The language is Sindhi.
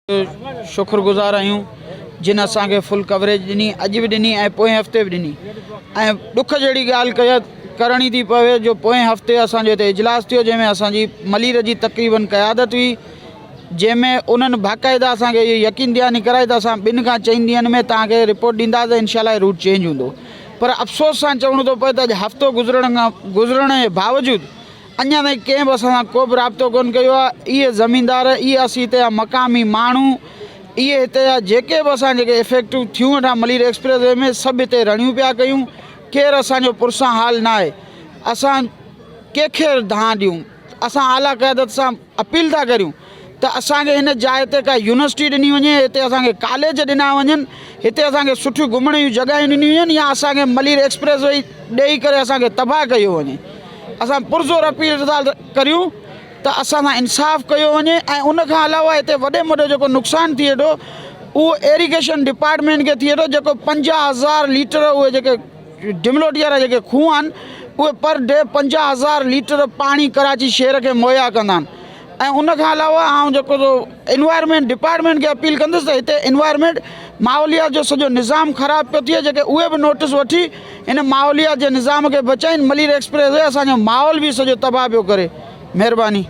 شڪر گذار آهيون جن اسان کي فل ڪوريج ڏني اڄ به ڏني ۽ پوئين هفتي به ڏني ۽ ڏک جهڙي ڳالهه ڪئي ڪرڻي ٿي پوي جو پوئين هفتي اسان جو هتي اجلاس ٿيو جنهن ۾ اسان جي ملير جي تقريبن قيادت هئي جنهن ۾ انهن باقاعده اسان کي اهو يقين دهاني ڪرائي ته اسان ٻن کان چئن ڏينهن ۾ توهان کي رپورٽ ڏينداسين انشاء الله روٽ چينج هوندو پر افسوس سان چوڻو ٿو پوي ته اڄ هفتو گذرڻ کان گذرڻ جي باوجود اڃا تائين ڪنهن به اسان سان ڪو به رابطو ڪونه ڪيو آهي. اهي زميندار، اهي اسين هتي جا مقامي ماڻهو، اهي هتي جا جيڪي به اسان جيڪي افيڪٽو ٿيون ويٺا ملير ايڪسپريس وي ۾ سڀ هتي رڙيون پيا ڪيون، ڪير اسان جو پرسان حال ناهي. اسان ڪنهن کي دانهن ڏيون؟ اسان اعليٰ قيادت سان اپيل ٿا ڪريون ته اسان کي هن جاء تي ڪا يونيورسٽي ڏني وڃي، هتي اسان کي ڪاليج ڏنا وڃن، هتي اسان کي سٺيون گهمڻ جون جڳهيون ڏنيون وڃن يا اسان کي ملير ايڪسپريس وي ڏئي ڪري اسان کي تباهه ڪيو وڃي. اسان پرزور اپيل ٿا ڪريون ته اسان سان انصاف ڪيو وڃي ۽ ان کان علاوه هتي وڏي ۾ وڏو جيڪو نقصان ٿئي ٿو اهو ايريگيشن ڊپارٽمينٽ کي ٿئي ٿو جيڪو 50,000 ليٽر اهي جيڪي ڊملوٽي وارا جيڪي کوهه آهن اهي پر ڊي 50,000 ليٽر پاڻي ڪراچي شهر کي مهيا ڪندا آهن ۽ ان کان علاوه آئون جيڪو سو انوائرمينٽ ڊپارٽمينٽ کي اپيل ڪندس ته هتي انوائرمينٽ ماحوليات جو سڄو نظام خراب پيو ٿئي جيڪي اهي به نوٽس وٺي هن ماحوليات جي نظام کي بچائين ملير ايڪسپريس وي اسان جو ماحول به سڄو تباهه پيو ڪري مهرباني.